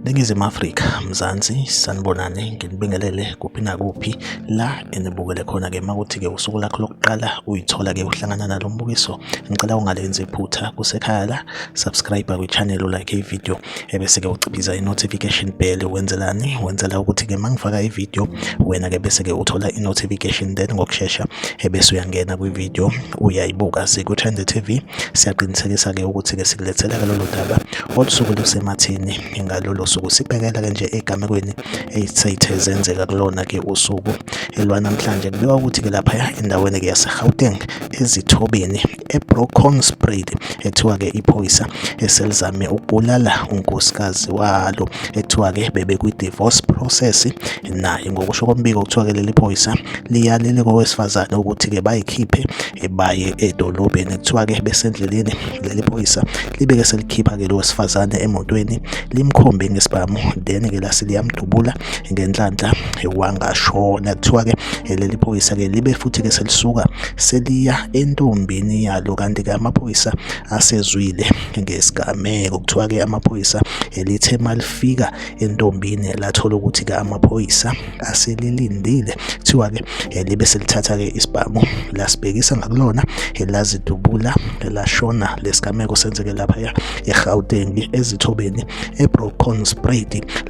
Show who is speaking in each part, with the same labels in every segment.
Speaker 1: Ningizimu Afrika, Mzansi, sanibonani, nginibingelele kuphi nakuphi la enibukele khona-ke. Makuthi-ke usuku lakho lokuqala uyithola-ke uhlangana nalo mbukiso, ngicela ungalenzi iphutha kusekhaya la, subscribe kwi-channel, ulike i-video, ebese-ke uciphiza i-notification bell. Wenzelani? Wenzela ukuthi-ke mangifaka i-video wena-ke bese-ke uthola i-notification, then ngokushesha ebese uyangena kwi-video uyayibuka. Siku-Trend TV siyaqinisekisa-ke ukuthi-ke sikulethela-ke lolu daba olusuke lusematheni ngalolo suku. Sibhekela-ke nje egamekweni eyithe zenzeka kulona-ke usuku elwanamhlanje. Kubikwa ukuthi-ke laphaya endaweni-ke yaseGauteng ezithobeni eBrokonspruit ethiwa-ke iphoyisa eselizame ukubulala unkosikazi walo ekuthiwa-ke bebekwi-divorce process naye. Ngokusho kombiko kuthiwa-ke leli phoyisa liyalele kowesifazane ukuthi-ke bayikhiphe baye edolobheni. Kuthiwa-ke besendleleni leli phoyisa libeke selikhipha-ke lo wesifazane emotweni limkhombe ngesibhamu, then-ke lase liyamdubula ngenhlanhla wangashona. Kuthiwa-ke leli phoyisa-ke libe futhi-ke selisuka seliya entombini yalo, kanti-ke amaphoyisa asezwile ngesigameko. Kuthiwa-ke amaphoyisa lithe malifika entombini lathola ukuthi-ke amaphoyisa aselilindile. Kuthiwa-ke libe selithatha-ke isibhamu lasibhekisa ngakulona lazidubula lashona. Lesigameko senzeke laphaya eGauteng ezithobeni eBrokonspruit.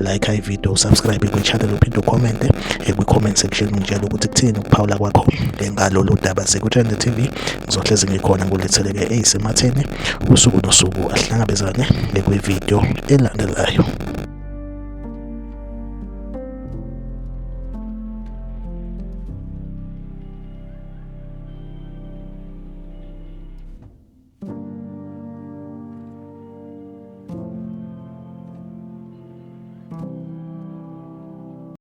Speaker 1: Like i-video, subscribe kwi-channel, uphinde ucommente kwi-comment section ungitshela ukuthi kuthini ukuphawula kwakho ngalolu daba. Siku-Trend TV, ngizohlezi ngikhona ngikuletheleke eyisematheni usuku nosuku. Ahlangabezane kwi-video elandelayo.